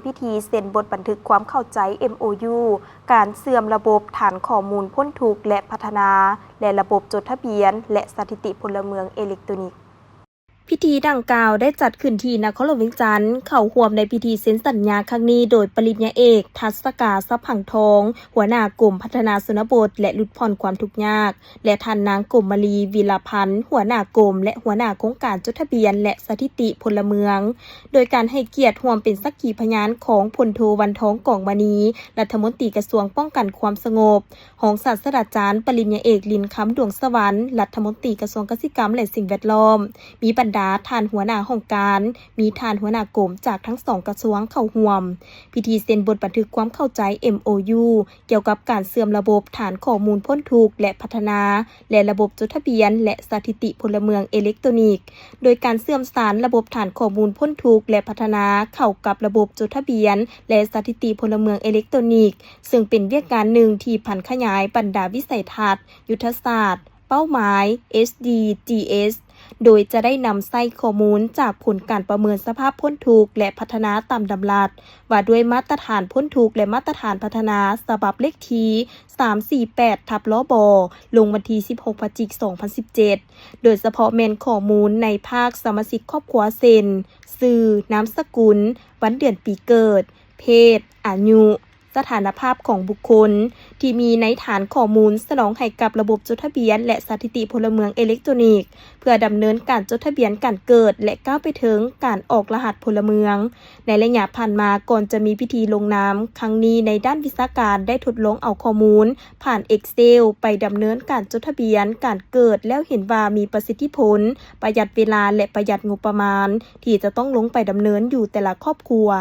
ພິທີເຊັນບົດບັນທຶກຄວາມເຂົ້າໃຈ ເອັມໂອຢູ ການເຊື່ອມລະບົບຖານຂໍ້ມູນພົ້ນທຸກ ແລະ ພັດທະນາ ແລະ ລະບົບຈົດທະບຽນ ແລະ ສະຖິຕິພົນລະເມືອງເອເລັກໂຕນິກ. ພິທີດັ່ງກ່າວໄດ້ຈັດຂຶ້ນທີ່ນະຄອນຫຼວງວຽງຈັນ. ເຂົ້າຮ່ວມໃນພິທີເຊັນສັນຍາຄັ້ງນີ້ໂດຍປະລິນຍາເອກ ທັດສະກາ ຊັບພັງທອງ ຫົວໜ້າກົມພັດທະນາຊົນນະບົດ ແລະ ຫຼຸດຜ່ອນຄວາມທຸກຍາກ ແລະ ທ່ານນາງ ກົມມະລີ ວິລະພັນ ຫົວໜ້າກົມ ແລະ ຫົວໜ້າໂຄງການຈົດທະບຽນ ແລະ ສະຖິຕິພົນລະເມືອງ ໂດຍການໃຫ້ກຽດຮ່ວມເປັນສັກຂີພະຍານຂອງ ພົນໂທ ວັນທອງ ກອງມະນີ ລັດຖະມົນຕີກະຊວງປ້ອງກັນຄວາມສະຫງົບ, ຮອງສາດສະດາຈານ ປະລິນຍາເອກ ລິນຄຳ ດວງສະຫວັນ ລັດຖະມົນຕີກະຊວງກະສິກຳ ແລະ ສິ່ງແວດລ້ອມ, ມີບັນດາທ່ານຫົວໜ້າຫ້ອງການ, ມີທ່ານຫົວໜ້າກົມຈາກທັງສອງກະຊວງເຂົ້າຮ່ວມ. ພິທີເຊັນບົດບັນທຶກຄວາມເຂົ້າໃຈ ເອັມໂອຢູ ກ່ຽວກັບການເຊື່ອມລະບົບຖານຂໍ້ມູນພົ້ນທຸກ ແລະ ພັດທະນາ ແລະ ລະບົບຈົດທະບຽນ ແລະ ສະຖິຕິພົນລະເມືອງເອເລັກໂຕນິກ ໂດຍການເຊື່ອມສານລະບົບຖານຂໍ້ມູນພົ້ນທຸກ ແລະ ພັດທະນາເຂົ້າກັບລະບົບຈົດທະບຽນ ແລະ ສະຖິຕິພົນລະເມືອງເອເລັກໂຕນິກ, ເຊິ່ງເປັນວຽກງານໜຶ່ງທີ່ຜັນຂະຫຍາຍບັນດາວິໄສທັດ, ຍຸດທະສາດ, ເປົ້າໝາຍ ເອັດດີຈີເອັດ ໂດຍຈະໄດ້ນຳໃຊ້ຂໍ້ມູນຈາກຜົນການປະເມີນສະພາບພົ້ນທຸກ ແລະ ພັດທະນາຕາມດຳລັດ ວ່າດ້ວຍມາດຕະຖານພົ້ນທຸກ ແລະ ມາດຕະຖານພັດທະນາ ສະບັບເລກທີສາມສີ່ແປດ ທັບ ລບ ລົງວັນທີສິບຫົກ ພະຈິກ ສອງພັນສິບເຈັດ ໂດຍສະເພາະແມ່ນຂໍ້ມູນໃນພາກສະມາຊິກຄອບຄົວ ເຊັ່ນ ຊື່, ນາມສະກຸນ, ວັນເດືອນປີເກີດ, ເພດ, ອາຍຸ, ສະຖານະພາບຂອງບຸກຄົນ ທີ່ມີໃນຖານຂໍ້ມູນສະໜອງໃຫ້ກັບລະບົບຈົດທະບຽນ ແລະ ສະຖິຕິພົນລະເມືອງເອເລັກໂຕນິກ ເພື່ອດຳເນີນການຈົດທະບຽນການເກີດ ແລະ ກ້າວໄປເຖິງການອອກລະຫັດພົນລະເມືອງ. ໃນໄລຍະຜ່ານມາ, ກ່ອນຈະມີພິທີລົງນາມຄັ້ງນີ້, ໃນດ້ານວິຊາການໄດ້ທົດລອງເອົາຂໍ້ມູນຜ່ານ Excel ໄປດຳເນີນການຈົດທະບຽນການເກີດ ແລ້ວເຫັນວ່າມີປະສິດທິຜົນ, ປະຢັດເວລາ ແລະ ປະຢັດງົບປະມານ ທີ່ຈະຕ້ອງລົງໄປດຳເນີນຢູ່ແຕ່ລະຄອບຄົວ.